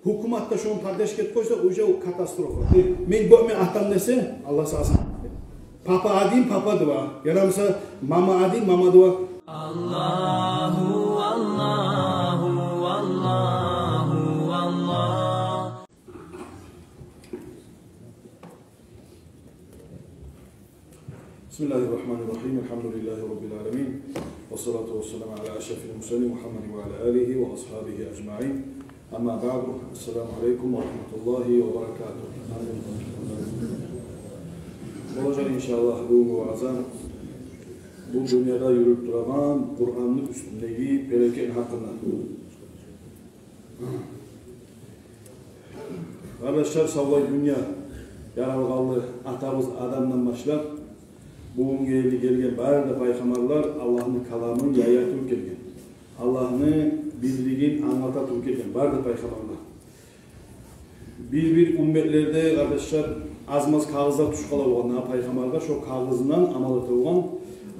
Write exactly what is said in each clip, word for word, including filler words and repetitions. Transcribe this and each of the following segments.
Гьукумат да шону поддержка этип къойса, уже о катастрофа. Э, мен гёкмен атам десе, Аллагь сакъласын. Папа один, папа два. Ярамаса, мама один, мама два. Аллагьу, Аллагьу, Аллагьу, Аллагь. بسم الله الرحمن الرحيم. الحمد لله رب العالمين. والصلاة والسلام على أشرف المرسلين محمد وعلى آله وأصحابه أجمعين. أما بعد. السلام عليكم ورحمة الله وبركاته. Болажакъ, иншааллагь, бугюнгю ваъза бу дюньяда юрюп турагъан Къуранны уьстюндеги берекетни гьакъында. Къардашлар, савлай дюнья яралгъанлы атабыз Адамдан башлап, бугюнге ерли гелген бары да пайхаммарлар Аллагьны каламын яя туруп гелген. Аллагьны бирлигин англата туруп гелген бары да пайхаммарлар. Бир-бир умметлерде, къардашлар, аз-маз кагъызлар тюшюп къала болгъан пайхаммаргъа, шо кагъызындан амал эте болгъан.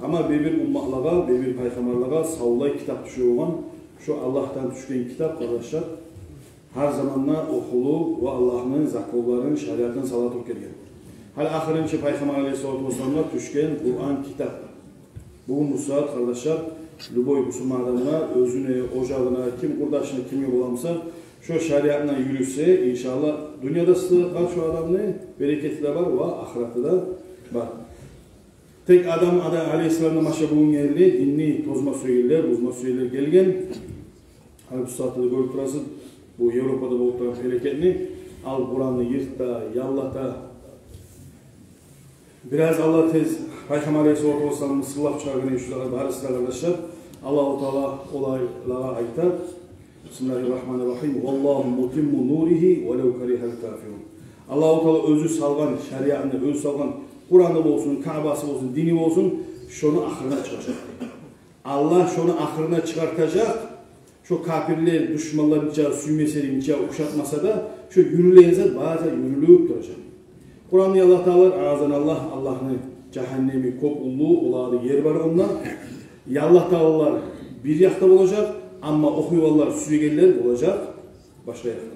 Амма бир-бир умматлагъа, бир-бир пайхаммарлагъа савлай китап тюше болгъан. Шо Аллагьдан тюшген китап, къардашлар, гьар заманда охулуп ва Аллагьны законларын, шариатын сала туруп гелген. Гьали ахырынчы пайхаммар алейгьиссалату вассаламгъа тюшген Къуран китап. Бугюн бу сагьат, къардашлар, любой бусурман адамгъа, оьзюне, ожагъына, ким къурдашына, кимге боламса, шо шариатына юрюсе, иншааллагь, дюньяда сыйлы къылар шо адамны, берекети де бар ва ахыраты да бар. Тек Адам, Адам алейгьиссаламдан башлап бугюнге ерли динни тозма сюегенлер, бузма сюегенлер гелген. Гьали бу сагьатда да гёрюп турасыз, бу Европада болуп турагъан берекетни, ал Къуранны йырта, яллата. Бираз алда тез пайхаммар алейгьиссалату вассаламны сыйлап чыгъаргъан эди шулар барысы да, къардашлар. Аллагьу Таала олайлагъа айта: بسم الله الرحمن الرحيم. والله متم نوره ولو كره الكافرون. Аллагьу Таала оьзю салгъан шариатын, оьзю салгъан Къураны болсун, Каъбасы болсун, дини болсун, шону ахырына чыгъажакъ. Аллагь шону ахырына чыгъартажакъ. Шо капирлер, душманлар нече сюймесе де, нече ушатмаса да, шо юрюлеген зат бары да юрюлюп туражакъ. Къуранда Аллагь Таала: агъазаналлагь, Аллагьны жагьаннеми кёп уллу, оланы ер бар онда. Аллагь Таалалар бир якъда болажакъ, амма охуйгъанлар, сюегенлер болажакъ башгъа якъда.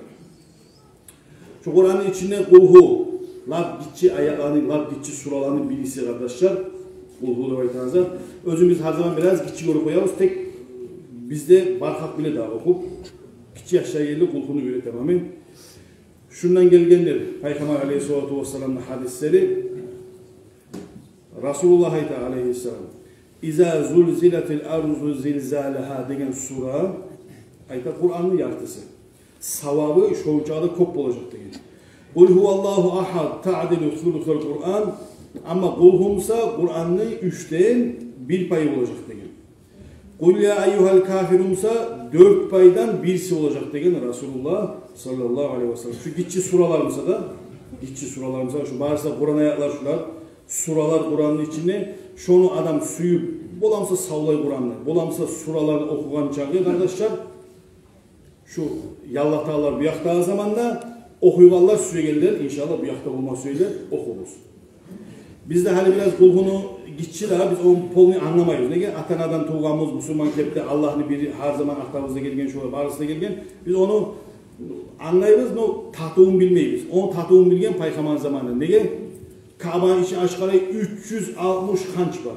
Шу Къуранны ичинде Къулгьу, лап гиччи аятланы, лап гиччи сураланы бириси, къардашлар. Къулгьу деп айтагъан зат. Оьзюбюз гьар заман бираз гиччи гёрюп къоябыз, тек бизде бар халкъ биле дагъы охуп. Гиччи яшлагъа ерли Къулгьуну уьйретемен мен. Шундан гелгендир пайхаммар алейгьиссалату вассаламны гьадислери. Расулуллагь айта алейгьиссалам: إذا زلزلت الأرض زلزالها деген сура, айта, Къуранны яртысы. Савабы шончакъы да кёп болажакъ деген. قل هو الله أحد تعدل ثلث القرآن, амма Къулгьу буса Къуранны уьчден бир пайы болажакъ деген. قل يا أيها الكافرون буса дёрт пайдан бириси болажакъ деген Расулуллагь саллаллагьу алейгьи ва саллам. Шу гиччи суралар буса да, гиччи суралар буса, шу барысы да Къуран аятлар шулар. Суралар Къуранны ичинде, шону адам сююп, боламса савлай Къуранны, боламса сураланы охугъан чагъы, къардашлар, шу яллаталар бу якъдагъы заманда, охуйгъанлар, сюегенлер, иншаллагь, бу якъда болма сюегенлер охурбуз. Бизде гьали бираз Къулгьуну гиччи дагъы, биз ону полный англамайбыз. Неге? Ата-анадан тувгъанбыз, бусурман кепде, Аллагьны бири, гьар заман атабызда гелген, шолар барысы да гелген. Биз ону англайбыз, но татывун билмейбиз. Ону татывун билген пайхаммар заманы. Неге? Каъбаны ичи ачгъанлай уьч юз алтмыш ханч бар.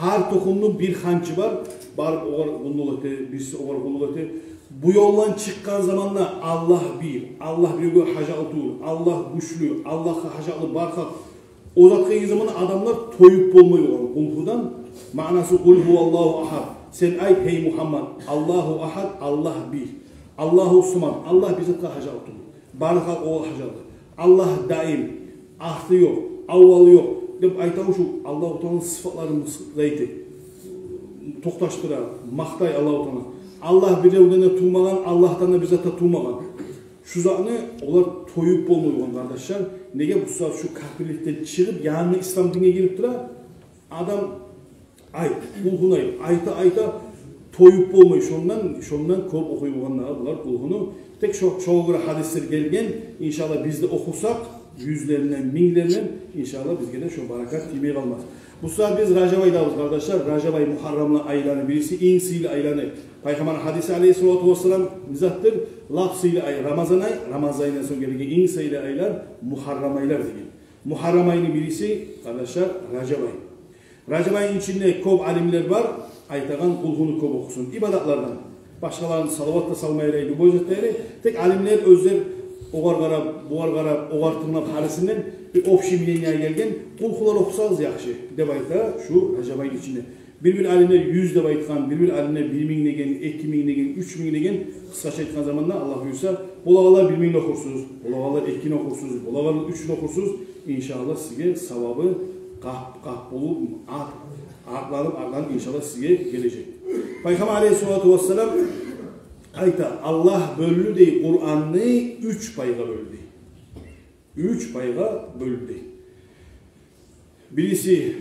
Гьар тухумну бир ханчы бар. Барып огъар къуллукъ эте, бириси огъар къуллукъ эте. Бу ёлдан чыкъгъан заманда Аллагь бир, Аллагь биревге гьажатлы тюгюл, Аллагь гючлю, Аллагьгъа гьажатлы бар халкъ. О затгъа гелген заманда адамлар тоюп болмай болгъан Къулгьудан. Маънасы: قل هو الله أحد. Сен айт, гьей Мугьаммад: الله أحد, Аллагь бир. الله الصمد, Аллагь бир затгъа гьажатлы тюгюл. Бары халкъ огъар гьажатлы. Аллагь даим, ахыры ёкъ, аввалы ёкъ деп айтагъан шу Аллагьу Тааланы сыфатларын мысгъыл эте, токъташдыра, макътай Аллагьу Тааланы. Аллагь биревден де тувмагъан, Аллагьдан да бир зат да тувмагъан. Шу затны олар тоюп болмай болгъан, къардашлар. Неге? Бу сагьат шу капирликден чыгъып, янгы ислам динге гирип тура. Адам айт, Къулгьуну айт, айта-айта тоюп болмай, шондан, шондан кёп охуй болгъанлар булар Къулгьуну. Тек шо, шогъар гёре гьадислер гелген, иншаллагь, биз де охусакъ, юзлеринден, минглеринден, иншаллагь, бизге де шо баракат тиймей къалмас. Бу сагьат биз Ражаб айдабыз, къардашлар. Ражаб ай Мугьаррамланы айланы бириси, инг сыйлы айланы. Пайхаммар гьадиси алейгьиссалату вассалам не затдыр? Лап сыйлы ай Рамазан ай, Рамазан айдан сонг гелеген инг сыйлы айлар Мугьаррам айлар деген. Мугьаррам айны бириси, къардашлар, Ражаб ай. Ражаб айны ичинде кёп алимлер бар, айтагъан къулгьуну кёп охусун. Ибадатлардан. Башгъаларын салават да салма ярай, любой зат да ярай. Тек алимлер оьзлер огъар къарап, бугъар къарап, огъар тынглап, гьарисинден бир общий мнение гелген, къулгьулар охусагъыз яхшы деп айта шу Ражаб айны ичинде. Бир-бир алимлер юз деп айтгъан, бир-бир алимлер бир минг деген, эки минг деген, уьч минг деген, къысгъача айтгъан заманда, Аллагь буюрса, болагъанлар бир минг де охурсуз, болагъанлар экини охурсуз, болагъанлар уьчюн охурсуз, иншааллагь, сизге савабы къап-къап болуп, арт-, артланып, артланып, иншааллагь, сизге гележек. Пайхаммар алейгьиссалату вассалам айта: Аллагь бёлдю дей Къуранны, уьч пайгъа бёлдю. Уьч пайгъа бёлдю. Бириси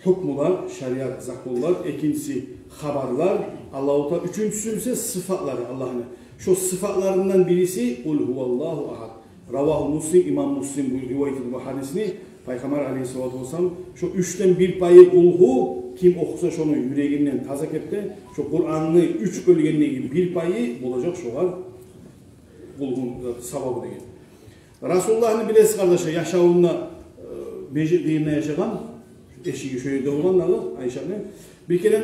гьукмулар, шариат, законлар, экинчиси хабарлар, Аллагьу Таала, уьчюнчюсю буса сыфатлары Аллагьны. Шо сыфатларындан бириси Къул гьуваллагьу агьад. Равагьу Муслим, имам Муслим бу ривайат этди бу гьадисни. Пайхаммар алейгьиссалату вассалам, шо уьчден бир пайы къулгьу, ким охуса шону юрегинден таза кепде, шо Къуранны уьч бёлгендеги бир пайы болажакъ шогъар къулгьуну савабы деген. Расулуллагьны билесиз, къардашлар, яшавунда, э, межит къырыйында яшагъан, эшиги шо ерде болгъан дагъы, Айшаны. Бир керен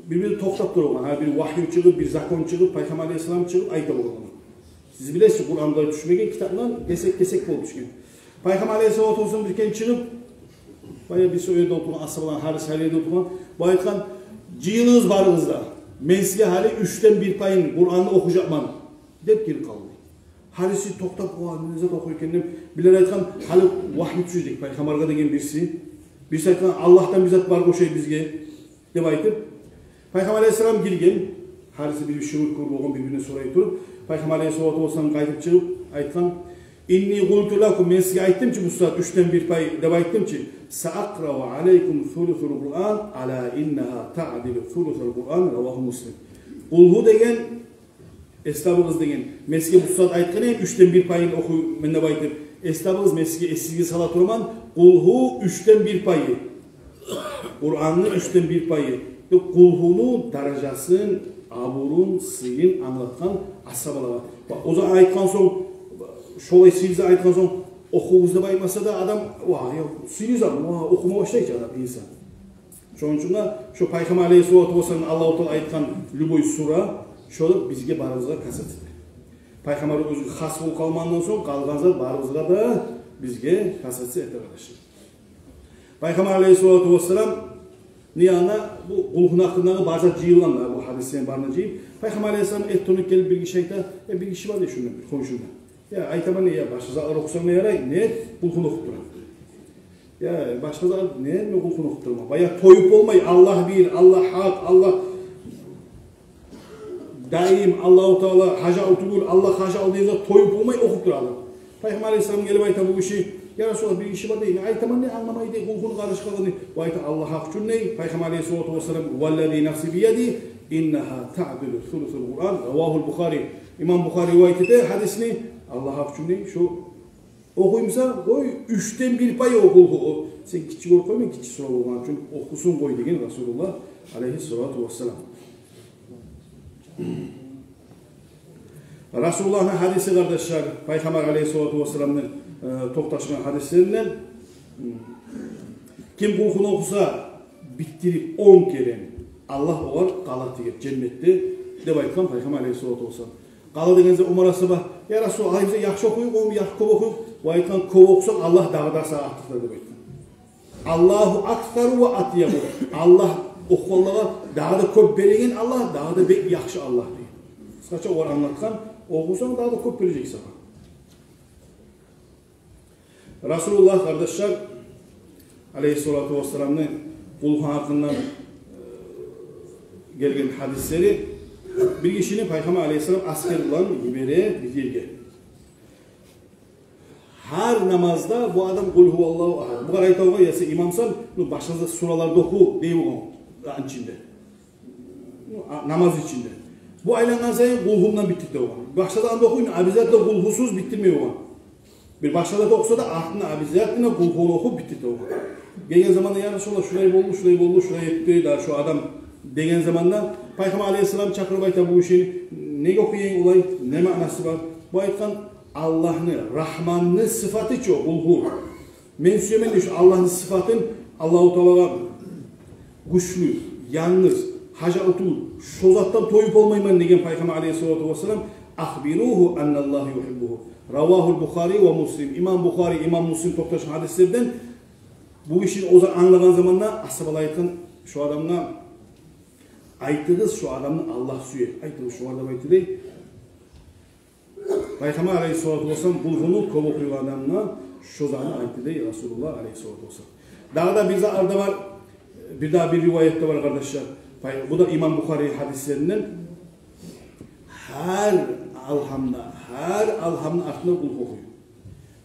бир-бир токътап тургъан, гьа, бир вагью чыгъып, бир закон чыгъып, Пайхаммар алейгьиссалам чыгъып айта болгъан. Сиз билесиз, Къуран булай тюшмеген, китаплар кесек-кесек болуп тюшген. Пайхаммар алейгьиссалату вассалам бир керен чыгъып, бая биз о ерде олтургъан асгьабалар, гьариси гьар ерде олтургъан, бу айтгъан: «Жыйылыгъыз барыгъыз да. Мен сизге гьали уьчден бир пайын Къуранны охужакъман», — деп гирип къалды. Гьариси токътап, «О, не зат охуй экен?» — деп, бирлери айтгъан: «Гьали вагью тюшежек Пайхаммаргъа», — деген бириси. Бириси айтгъан: «Аллагьдан бир зат бар къошай бизге», — деп айтып, Пайхаммар алейгьиссалам гирген. Гьариси бир-бир шугъул-кюгюл болгъан, бир-биринден сорай туруп, Пайхаммар алейгьиссалату вассалам къайтып чыгъып айтгъан: «Инни къулту лакум, мен сизге айтдым чы бу сагьат уьчден бир пай деп айтдым чы. Саакърау алейкум сулусал Къуран, ала иннагьа таъдилу сулусал Къуран», — равагьу Муслим. Къулгьу деген, эс табыгъыз деген, мен сизге бу сагьат айтгъан эдим, уьчден бир пайын охуй мен деп айтып. Эс табыгъыз, мен сизге, эсигизге сала тураман, къулгьу уьчден бир пайы. Къуранны уьчден бир пайы. Къулгьуну даражасын, абурун, сыйын англатгъан асгьабалагъа. Бакъ, о заман айтгъан сонг, шолай сыйлы зат айтгъан сонг, охугъуз деп айтмаса да адам, ва, я, сыйлы зат, ва, охума башлай чы адам, инсан. Шону учун да шо Пайхаммар алейгьиссалату вассалам, Аллагьу Таала айтгъан любой сура, шо да бизге барыбызгъа касается эте. Пайхаммар оьзюне хас болуп къалмагъандан сонг, къалгъан зат барыбызгъа да, бизге касается эте, къардашлар. Пайхаммар алейгьиссалату вассалам, не ана, бу къулгьуну гьакъындагъы бар зат жыйылгъан да, бу гьадислени барын да жыйып, Пайхаммар алейгьиссалам эртен гелип бир гиши айта, э, бир гиши бар дей шунда, бир хоншунда. Я, айтаман, я, башгъа затлар охусанг да ярай, не, къулгьуну охуп тура. Я, башгъа зат, не, мен къулгьуну охуп тураман. Бая тоюп болмай, Аллагь бир, Аллагь гьакъ, Аллагь даим, Аллагьу Таала гьажатлы тюгюл, Аллагь гьажатлы деген зат тоюп болмай охуп тура адам. Пайхаммар алейгьиссалам гелип айта бу гиши: «Я Расулуллагь, бир гиши бар дей, мен айтаман дей, англамай дей, къулгьуну къарышгъанын дей». Бу айта: «Аллагь гьакъ учун дей», Пайхаммар алейгьиссалату вассалам: «Валлази нафси биядигьи, иннагьа таъдилу сулусал Къуран», — равагьул Бухари. Имам Бухари ривайат эте гьадисни. Аллагь гьакъ учун дей, шо охуй буса, къой, уьчден бир пайы оху, о, сен гиччи гёрюп къойма, гиччи сура болгъан учун, охусун къой деген Расулуллагь алейгьиссалату вассалам. Расулуллагьны гьадиси, къардашлар, Пайхаммар алейгьиссалату вассаламны, э, токъташгъан гьадислеринден: ким къулгьуну охуса, битдирип он керен, Аллагь огъар къала тигер женнетде, деп айтгъан Пайхаммар алейгьиссалату вассалам. Къала деген зат, Умар асгьаба: «Я Расул, алай буса яхшы охуюкъ, ону яхшы кёп охуюкъ». Бу айтгъан: «Кёп охусанг, Аллагь дагъы да сагъа артыкъ берер», — деп айтгъан. «Аллагьу аксару ва атйабу». Аллагь охугъанлагъа дагъы да кёп береген Аллагь, дагъы да бек яхшы Аллагь деген. Къысгъача олар англатгъан, охусанг, дагъы да кёп бережек сагъа. Расулуллагь, къардашлар, алейгьиссалату вассаламны къулгьу гьакъындан, э, гелген гьадислери: бир гишини Пайхаммар алейгьиссалам асгер булан йибере бир ерге. Гьар намазда бу адам Къул гьуваллагьу агьад. Бугъар айта болгъан: «Я сен имамсан, ну, башгъа да суралар да оху», — дей болгъан, ичинде. Ну, а, намаз ичинде. Бу айлангъан сайын Къулгьудан битдирте болгъан. Башгъа да анда охуй, обязательно Къулгьусуз битдирмей болгъан. Бир башгъа да охуса да, артында обязательно Къулгьуну охуп битдирте болгъан. Гелген заманда: «Я Расулуллагь, шулай болду, шулай болду, шулай этди да шу адам», — деген заманда, Пайхаммар алейгьиссалам чакъырып айта бу гишини: «Неге охуйсанг олай, не маънасы бар?» Бу айтгъан: «Аллагьны, Рагьманны сыфаты чы о, къулгьу. Мен сюемен, дей, шу Аллагьны сыфатын, Аллагьу Таалагъа гючлю, янгыз, гьажатлы, шо затдан тоюп болмайман», — деген Пайхаммар алейгьиссалату вассалам. «Ахбиругьу анналлагьа югьиббугьу». Равагьул Бухари ва Муслим. Имам Бухари, имам Муслим токъташгъан гьадислерден. Бу гиши о зат англагъан заманда асгьабалар айтгъан шу адамгъа: «Айтыгъыз, шу адамны Аллагь сюе. Айтыгъыз шогъар», — деп айтды дей. Пайхаммар алейгьиссалату вассалам къулгьуну кёп охуйгъан адамгъа шо затны айтды дей Расулуллагь алейгьиссалату вассалам. Дагъы да бир затлар да бар, бир дагъы бир риваят да бар, къардашлар. Пай-, бу да имам Бухари гьадислеринден. Гьар алгьамда, гьар алгьамны артында къулгьу охуй.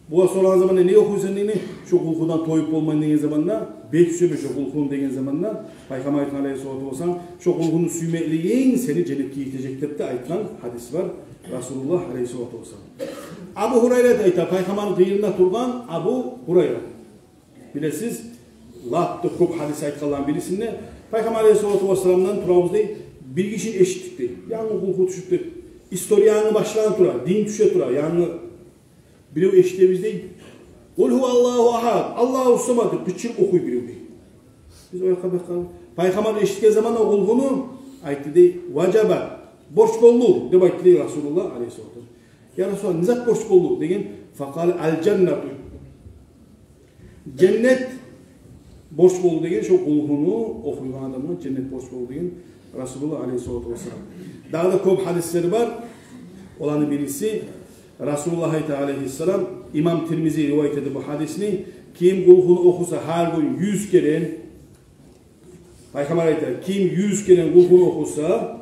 Бугъар сорагъан заманда: «Неге охуйсан?» — деген, «Шо къулгьудан тоюп болмайман», — деген заманда, «Бек сюемен шо къулгьуну», — деген заманда, Пайхаммар айтгъан алейгьиссалату вассалам: «Шо къулгьуну сюймеклигинг сени женнетге гийиртежек», — деп де айтгъан гьадис бар Расулуллагь алейгьиссалату вассалам. Абу Гьурайра да айта, Пайхаммарны къырыйында тургъан Абу Гьурайра. Билесиз, лап да кёп гьадис айтгъанланы бирисинде, Пайхаммар алейгьиссалату вассаламдан турабыз дей, бир гишини эшитдик дей. Янгы къулгьу тюшюп дей. Историяны башлана тура, дин тюше тура, янгы бирев эшитебиз дей. «Къул гьуваллагьу агьад, Аллагьу самад», — деп къычырып охуй бирев дей. Биз о якъгъа бакъгъан. Пайхаммар эшитген заманда о къулгьуну, айтды дей: «Важабат, борч болду», — деп айтды дей Расулуллагь алейгьиссалату вассалам. «Я Расулуллагь, не зат борч болду?» — деген. «Факъала: ал-жаннату». «Женнет борч болду», — деген, шо къулгьуну охуйгъан адамгъа женнет борч болду деген Расулуллагь алейгьиссалату вассалам. Дагъы да кёп гьадислер бар. Оланы бириси, Расулуллагь айта алейгьиссалам, имам Тирмизи риваят эте бу гьадисни: «Ким къулгьуну охуса гьар гюн юз керен», — Пайхаммар айта, «ким юз керен къулгьуну охуса,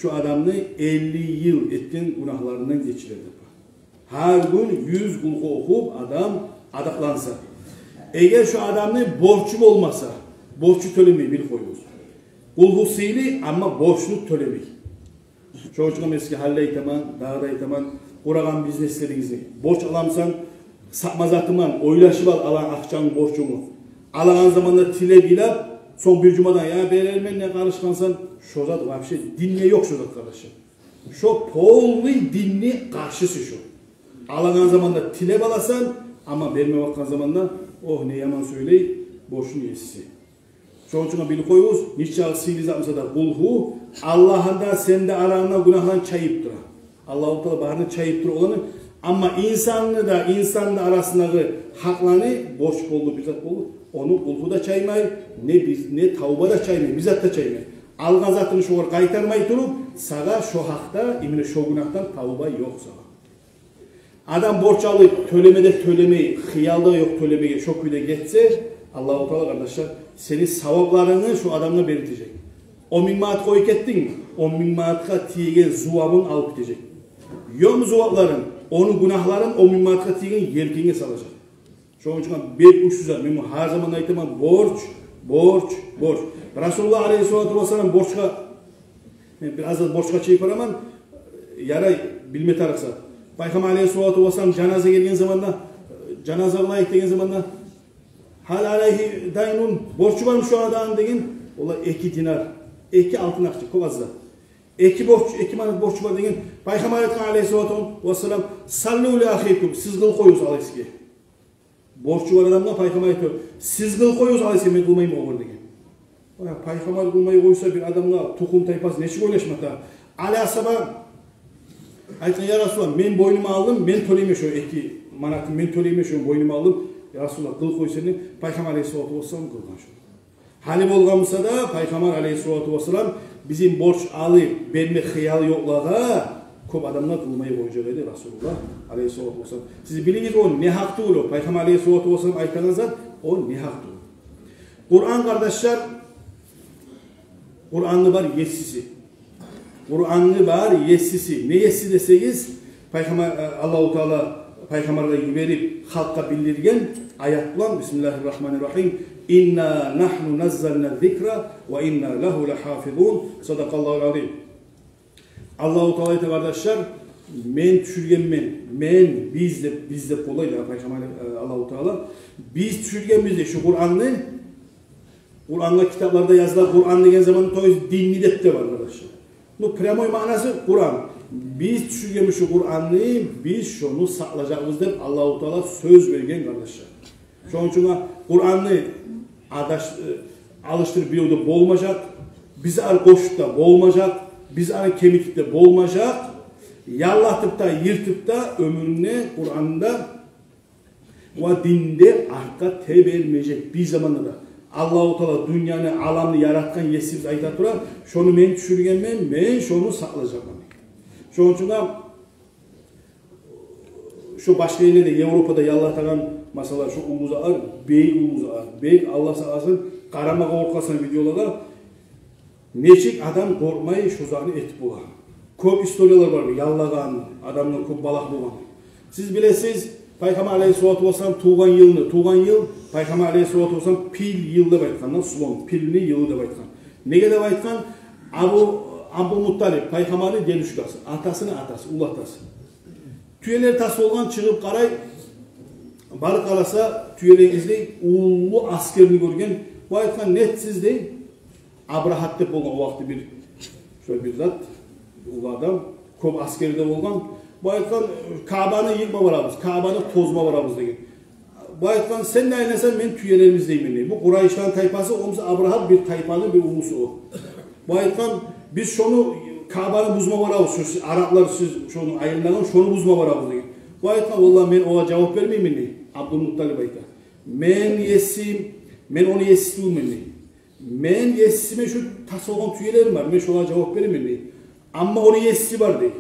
шо адамны элли йыл этген гюнагьларындан гечилер», — деп. Гьар гюн юз къулгьу охуп адам адакъланса. Эгер шо адамны борчу болмаса, борчу тёлемей, билип къоюгъуз. Къулгьу сыйлы, амма борчну тёлемей. Шону учун мен сизге гьали де айтаман, дагъы да айтаман, къурагъан бизнеслеригизни, борч аламысан, сатма затыман, ойлашып ал алагъан акъчангны, борчунгну. Алагъан заманда тилеп-йылап, сонг бир жумадан: «Я, берермен, не къарышгъансан?» — шо зат вообще динде ёкъ шо зат, къардашлар. Шо полный динни къаршысы шо. Алагъан заманда тилеп аласан, амма берме бакъгъан заманда, огь, не яман сёйлей борчну еси. Шону учун билип къоюгъуз, нечакъы сыйлы зат буса да къулгьу, Аллагьны да, сени де арангда гюнагьланы чайып тура. Аллагьу Таала барын чайып тура оланы. Амма инсанны да, инсанны да арасындагъы гьакъланы, борч болду, бир зат болду, ону къулгьу да чаймай, не биз, не тавба да чаймай, бир зат да чаймай. Алгъан затынгны шогъар къайтармай туруп, сагъа шо гьакъда, именно шо гюнагьдан тавба ёкъ сагъа. Адам борч алып, тёлеме де тёлемей, хыял да ёкъ тёлемеге, шо кюйде гетсе, Аллагьу Таала, къардашлар, сени савапларынгны шо адамгъа беритежек. Он минг манат къоюп гетдинг, он минг манатгъа тиеген зувабын алып гетежек. Ёкъму зувапларынг, ону гюнагьларын он минг манатгъа тиеген елкенге салажакъ. Шону учун бек гючлю зат. Мен гьар заман айтаман: борч, борч, борч. Расулуллагь алейгьиссалату вассалам борчгъа, мен бир аз да борчгъа чыгъып бараман, ярай, билме тарыкъ зат. Пайхаммар алейгьиссалату вассалам жаназа гелген заманда, жаназа къылайыкъ деген заманда: «Гьал алайгьи дайнун, борчу бармы шу адамны?» — деген. Олар: «Эки динар, эки алтын акъча, кёп аз зат. Эки борч, эки манат борчу бар», — деген. Пайхаммар айтгъан алейгьиссалату вассалам: «Саллу ли ахикум, сиз къылып къоюгъуз алайгьи сизге». Борчу бар адамгъа Пайхаммар айтды: «Сиз къылып къоюгъуз алайгьи сизге, мен къылмайман огъар», — деген. Ой, Пайхаммар къылмай къойса, бир адамгъа тухум-тайпасы нечик ойлашмакъ да? Али асгьаба айтгъан: «Я Расулуллагь, мен бойнума алдым, мен тёлеймен шо эки манатны, мен тёлеймен, шо бойнума алдым. Я Расулуллагь, къылып къой сен», — деп. Пайхаммар алейгьиссалату вассалам къылгъан шо. Гьали болгъан буса да, Пайхаммар алейгьиссалату вассалам: «Бизин борч алып берме хыялы ёкълагъа кёп адамлар къылмай къояжакъ эди», — Расулуллагь алейгьиссалату вассалам. Сиз билигиз, о негьакъ тюгюл о. Пайхаммар алейгьиссалату вассалам айтагъан зат, о негьакъ тюгюл. Къуран, къардашлар, Къуранны бар есиси. Къуранны бар есиси. Не еси десегиз, Пайхаммар, э, Аллагьу Таала Пайхаммаргъа йиберип, халкъгъа билдирген аят булан: «Бисмиллагьи ррагьмани ррагьим. Инна нагьну наззална ззикра ва инна лагьу лагьафизун». Садакъаллагьул азим. Аллагьу Таала айта, къардашлар, Мен тюшюргенмен, мен, биз деп, биз деп къоллай дагъы пайхаммар, э, Аллагьу Таала. Биз тюшюргенбиз дей шу Къуранны. Къурангъа китапларда языла, Къуран деген заман, то есть динни деп де бар, къардашлар. Ну, прямой маънасы Къуран. Биз тюшюргенбиз шу Къуранны, биз шону сакълажакъбыз деп Аллагьу Таала сёз берген, къардашлар. Шону учун Къуранны адаш-, э, алышдырып бирев де болмажакъ, бизге къошуп да болмажакъ, бизге кемитип де болмажакъ. Яллатып да, йыртып да оьмюрюнде Къуранда ва динде артгъа тебермежек бир заманда да. Аллагьу Таала дюньяны, аламны яратгъан Есибиз айта тура: «Шону мен тюшюргенмен, мен шону сакълажакъман». Шону учун да шо башгъа ерлерде, Европада яллатагъан, масала, шо уллу затлар, бек уллу затлар, бек, Аллагь сакъласын, къарама къоркъасан видеолагъа. Нечик адам къоркъмай шо затны этип бола? Кёп историялар бар, яллагъан адамлар, кёп балагь болгъан. Сиз билесиз, пайхаммар алейгьиссалату вассалам тувгъан йылны, тувгъан йыл, пайхаммар алейгьиссалату вассалам пил йыл деп айтгъан, слон, пилни йылы деп айтгъан. Неге деп айтгъан? Абу, Абдулмутталип, пайхаммарны дедушкасы, атасыны атасы, уллу атасы. Тюелер тас болгъан, чыгъып къарай, барып къараса, тюелени излей, уллу аскерни гёрген. Бу айтгъан: «Не этесиз?» — дей. Абрагьат деп болгъан о вакъти бир, шолай бир зат, уллу адам, кёп аскери де болгъан. Бу айтгъан: «Каабаны йыкъма барабыз, Каабаны тозма барабыз», — деген. Бу айтгъан: «Сен не айланасан, мен тюелерими излеймен», — дей. Бу Къурайышланы тайпасы, о буса Абрагьат бир тайпаны бир улусу о. Бу айтгъан: «Биз шону, Каабаны бузма барабыз, шо сиз, араплар, сиз шону айланагъан, шону бузма барабыз», — деген. Бу айтгъан: «Валлагь, мен огъар жавап бермеймен», — дей. Абдулмутталип айта: «Мен есим, мен ону еси тюгюлмен», — дей. «Мен есиме шу тас болгъан тюелерим бар, мен шолагъа жавап беремен», — дей. «Амма ону еси бар», — дей.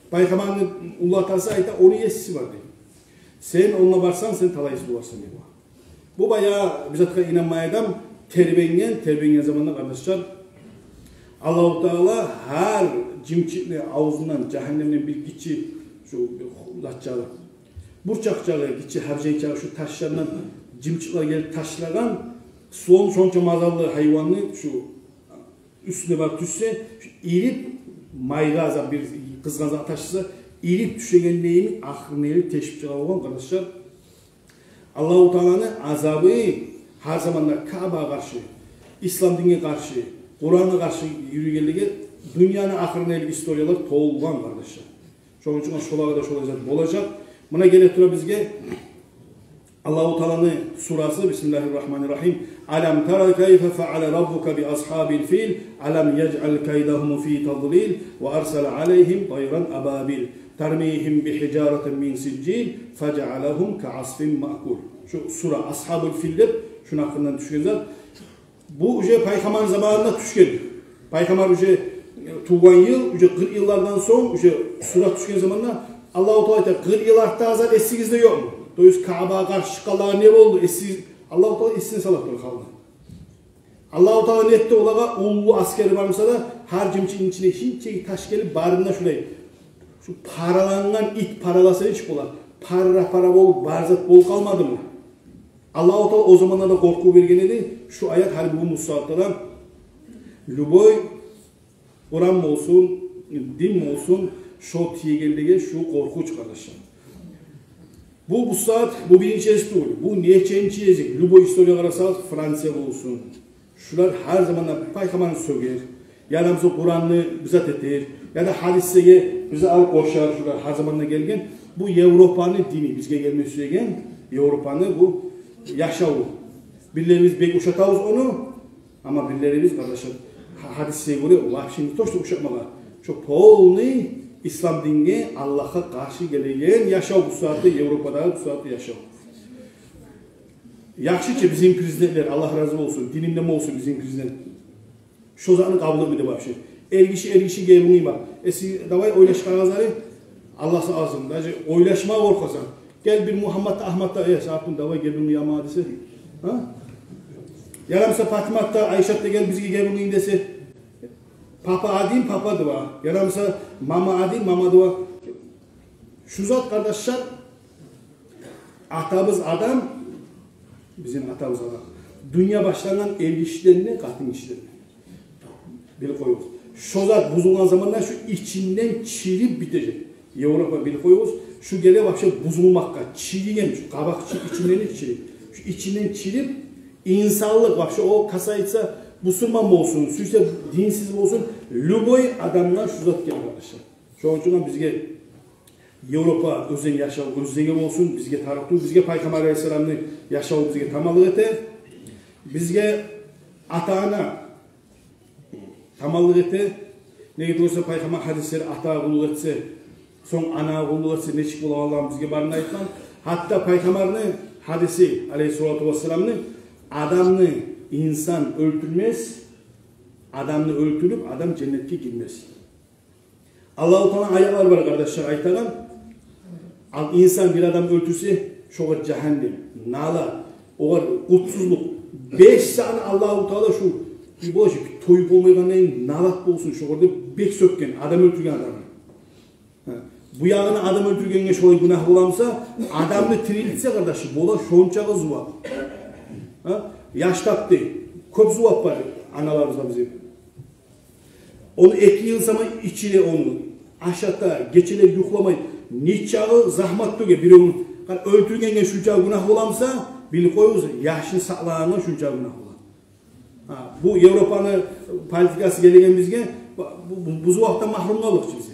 Пайхаммарны уллу атасы айта: «Ону еси бар», — дей. «Сен онда барсанг, сен талайсыз боларсан», — дей. Бу баягъы бир затгъа инанмай адам тербенген, тербенген заманда, къардашлар, Аллагьу Таала гьар жымчыкъны авзундан, жагьаннемден бир гиччи, шу бир зат чыгъа, бурчакъ чыгъа, гиччи гьаржай чыгъа, шу ташлардан жымчыкълар гелип ташлагъан, слон шонча мазаллы гьайванны шу уьстюне барып тюшсе, шу ирип, майгъа зат, бир къызгъан зат ташласа, ирип тюшегенде йимик ахырына ерли тешип чыгъа болгъан, къардашлар. Аллагьу Тааланы азабы гьар заманда Каабагъа къаршы, ислам динге къаршы, Къурангъа къаршы юрюйгенлеге дюньяны ахырына ерли историялар толгъан, къардашлар. Шону учун шолагъа да шолай зат болажакъ. Муна геле тура бизге Аллагьу Тааланы сурасы, бисмиллагьи ррагьмани ррагьим. «Алам тара кайфа фаала раббука би асгьабил фил, алам яжъал кайдагьум фи тадлил, ва арсала алайгьим тайран абабил, тармигьим би гьижаратин мин сижжил, фажаалагьум ка асфин маъкул». Шу сура Асгьабул фил деп, шуну гьакъындан тюшген зат. Бу уже пайхаммар заманында тюшген. Пайхаммар уже, э, тувгъан йыл, уже къыркъ йыллардан сонг, уже сура тюшген заманда Аллагьу Таала айта: «Къыркъ йыл артдагъы зат эсигизде ёкъму?» То есть Каабагъа къаршы чыкъгъанлагъа не болду? Эсигиз-, Аллагьу Таала эсине салып тура халкъны. Аллагьу Таала не этди олагъа? Уллу аскери бар буса да, гьар жымчыкъны ичине гиччи таш гелип, барын да шулай, шу паралангъан ит параласа нечик бола, пара-пара болуп, бар зат болуп къалмадымы? Аллагьу Таала о заманда да къоркъув берген эди. Шу аят гьали бугюн бу сагьатда да, любой Къуран болсун, дин болсун, шо тиегенлеге шу къоркъув чыгъа, къардашлар. Бу, бу сагьат, бу биринчи гезик тюгюл. Бу неченчи гезик? Любой история къарасагъыз, Франция болсун, шулар гьар заманда пайхаммарны сёгер, яда буса Къуранны бир зат этер, яда гьадислеге бир зат алып къошар, шулар гьар заманда гелген. Бу Европаны дини, бизге гелме сюеген Европаны бу яшаву. Бирлерибиз бек ушатабыз ону, амма бирлерибиз, къардашлар, гьа-, гьадислеге гёре, вообще не то что ушатмагъа, шо полный ислам динге, Аллагьгъа къаршы гелеген яшав бу сагьатда, Европадагъы бу сагьатда яшав. Яхшы чы бизин президентлер, Аллагь рази болсун, дининден болсун бизин президент. Шо затны къабул этмеди вообще. Эргиши, эргиши гебин къыйма. Э, сиз давай ойлашгъанларыгъыз, Аллагь сакъласын. Даже ойлашма къоркъасан. Гел бир Мугьаммат да, Агьмат да, э, сакъын, давай гебин къыйма десе. Гьа? Яда буса Патимат да, Айшат да гел бизге гебин къыйын десе. Папа один, папа два. Яда буса мама один, мама два. Шу зат, къардашлар, атабыз Адам, бизин атабыз Адам, дюнья башлангъан эргишиден де, къатынгишиден де. Билип къоюгъуз. Шо зат бузулгъан заманда шу ичинден чирип битежек. Европа, билип къоюгъуз, шу геле вообще бузулмакъгъа, чириген, шу къабакъ чы-, ичинден чирип. Шу ичинден чирип, инсанлыкъ вообще, о касается бусурман болсун, сюйсе динсиз болсун, любой адамгъа шу зат геле, къардашлар. Шону учун бизге Европа оьзлени яшаву оьзлеге болсун, бизге тарыкъ тюгюл, бизге Пайхаммар алейгьиссаламны яшаву бизге таманлыкъ эте. Бизге ата-ана таманлыкъ эте. Неге тюгюл эсе Пайхаммар гьадислери: «Атагъа къуллукъ этсе, сонг анагъа къуллукъ этсе, нечик болагъанлыгъын» бизге барын айтгъан. Гьатта Пайхаммарны гьадиси, алейгьиссалату вассаламны: «Адамны инсан оьлтюрмес, адамны оьлтюрюп, адам женнетге гирмес». Аллагьу Тааланы аятлары бар, къардашлар, айтагъан: ал инсан бир адам оьлтюрсе, шогъар жагьаннем, налат, огъар къутсузлукъ. Беш сагьатны Аллагьу Таала шу, бир бола шу, тоюп болмайгъандай налат болсун шогъар деп бек сёкген адам оьлтюрген адамны. Гьа. Бу ягъына адам оьлтюргенге шолай гюнагь боламыса, адамны тирилтсе, къардаш, бола шончакъы зувап. Гьа? Яш тапды. Кёп зувап бар аналарыбызда бизин. Ону эки йыл сама ичире, ону ашата, гечелер юхламай, нечакъы загьмат тёге биревню. Къара, оьлтюргенге шунчакъы гюнагь боламыса, билип къоюгъуз, яшны сакълагъангъа шунчакъы гюнагь бола. Гьа, бу Европаны политикасы гелеген бизге, бу, бу, бу, бу зувапдан магьрюм къалдыкъ чы биз.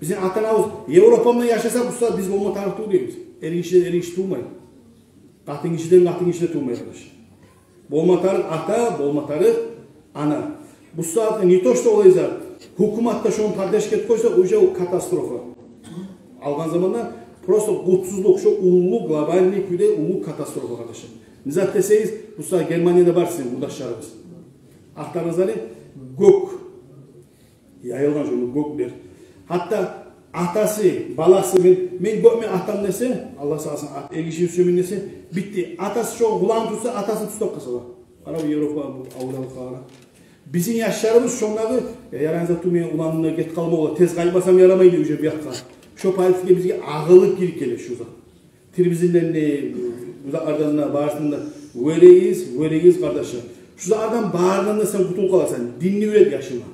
Бизин ата-анабыз Европа булан яшаса, бу сагьат биз болма тарыкъ тюгюл дейбиз. Эргишиден эргиши тувмай. Къатынгишиден къатынгиши де тувмай, къардаш. Болма тарыкъ ата, болма тарыкъ ана. Бу сагьат не то что олай зат, гьукумат да шону поддержка этип къойса, уже о катастрофа. Алгъан заманда просто къутсузлукъ, шо уллу глобальный кюйде уллу катастрофа, къардашлар. Не зат десегиз, бу сагьат Германияда бар сизин къурдашларыгъыз. Ахтарыгъыз гьали, гёк. Яйылгъан шону гёклер. Гьатта атасы, баласы: «Мен, мен гёкмен атам», — десе, Аллагь сакъласын, ат-, эргишини сюемен десе, битди. Атасы шо къулакъны тутса, атасын тутуп къалса да. Къара, бу Европа, бу авралыкъгъа къара. Бизин яшларыбыз шондагъы, я, ярай зат тюгюл, мени уланым да гетип къалма бола, тез къайтмасам ярамай деп, уже бу якъгъа. Шо политика бизге агъылып гирип геле, шо зат. Телевизордан да, бу затлардан да, барысындан да. Вёрегиз, вёрегиз, къардашлар. Шу затлардан барындан да сен къутулуп къаласан. Динни уьйрет яшынга.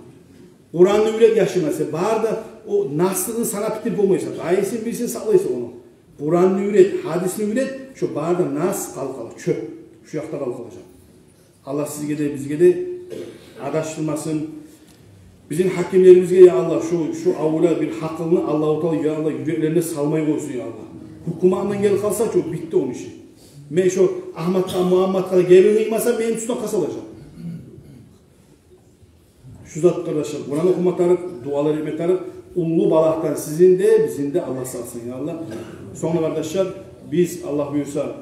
Къуранны уьйрет яшынга. Сен бары да о наслыгъын санап битирип болмайсан. Къайсын бирисин сакълайсан ону. Къуранны уьйрет, гьадисни уьйрет, шо бары да нас къалып къала, чёп. Шу якъда къалып къалажакъ. Аллагь сизге де, бизге де адашдырмасын. Бизин гьакимлерибизге, я Аллагь, шу, шу авула бир гьакъылны Аллагьу Таала, я Аллагь, юреклерине салмай къойсун, я Аллагь. Гьукуматдан гелип къалса, чё, битди ону иши. Мен шо Агьматгъа, Мугьамматгъа гебин къыймасам, мени тюсюне къасалажакъ. Шу зат, къардашлар, Къуран охума тарыкъ, дуалар этме тарыкъ. Уллу балагьдан сизин де, бизин де Аллагь сакъласын, я Аллагь. Сонг, къардашлар, биз, Аллагь буюрса,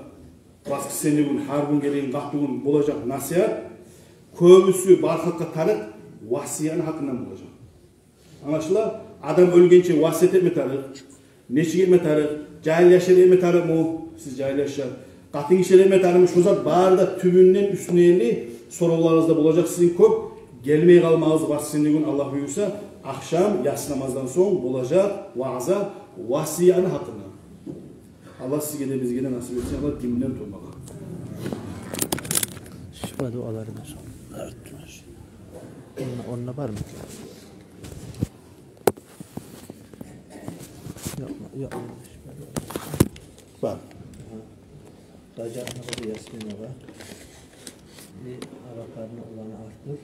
воскресенье гюн, гьар гюн гелеген, къатты гюн болажакъ насигьат, кёбюсю бар халкъгъа тарыкъ васиятны гьакъындан болажакъ. Англашыла, адам оьлгенче васият этме тарыкъ, нечик этме тарыкъ, жагьил яшлар этме тарыкъмы, сиз жагьил яшлар, къатынгишилер этме тарыкъмы, шу зат бары да тюбюнден уьстюне ерли соравларыгъыз да болажакъ сизин кёп. Гелмей къалмагъыз, воскресенье гюн, Аллагь буюрса, ахшам яссы намаздан сонг болажакъ ваъза васиятны гьакъындан. Аллагь сизге де, бизге де насип этсин, Аллагь, динден турмагъа. Шифа дуалары да шо. Онда, онда бармы? Ёкъ, ёкъ. Бар. Гьа. Ражабны къызы Ясмин огъар. Бир арапарны уланы Артур.